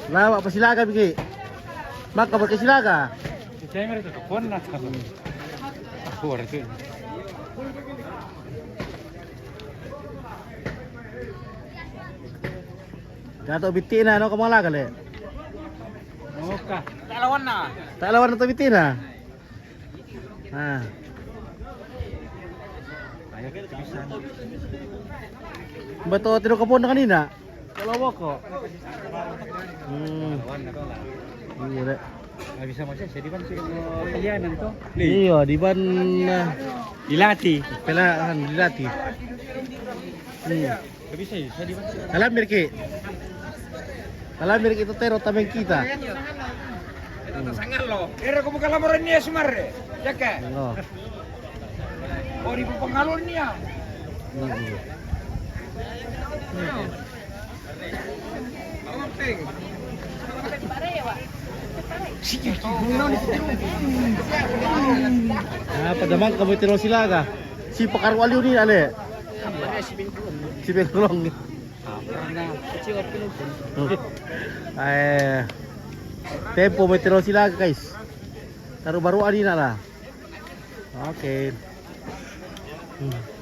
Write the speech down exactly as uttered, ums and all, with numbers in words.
Lawa pa Silaga, Biki. Maka berke Silaga. Saya mereka ke pon nak. Aku orang tu. Dato bitina, no, kamala kale. Oka. Tak lawan na. Tak lawan to bitina. Nah. Ayo, bisa. Betul, tidak kapon dengan ini, nak? Kalau woko. Hmm. Iya, dek. Nggak bisa, maksudnya, saya di mana sih? Iya, nanti. Iya, di mana? Dilatih. Pelaan, dilatih. Hmm. Nggak bisa, ya, saya di mana sih? Salam, Mirki. Salam, Mirki, itu teror tameng kita. Hmm. Era ko bukan laporan niya sumarre. Jaka. Oh. Oh, di pengalun niya. Hmm. Ah, padamang kamu tiro Silaga. Si pakaro aliw ni, ale. Si Bengkolong. Hmm. Eh, tempo mo tiro Silaga, guys. Taro baru adi na la. Okay. Hmm.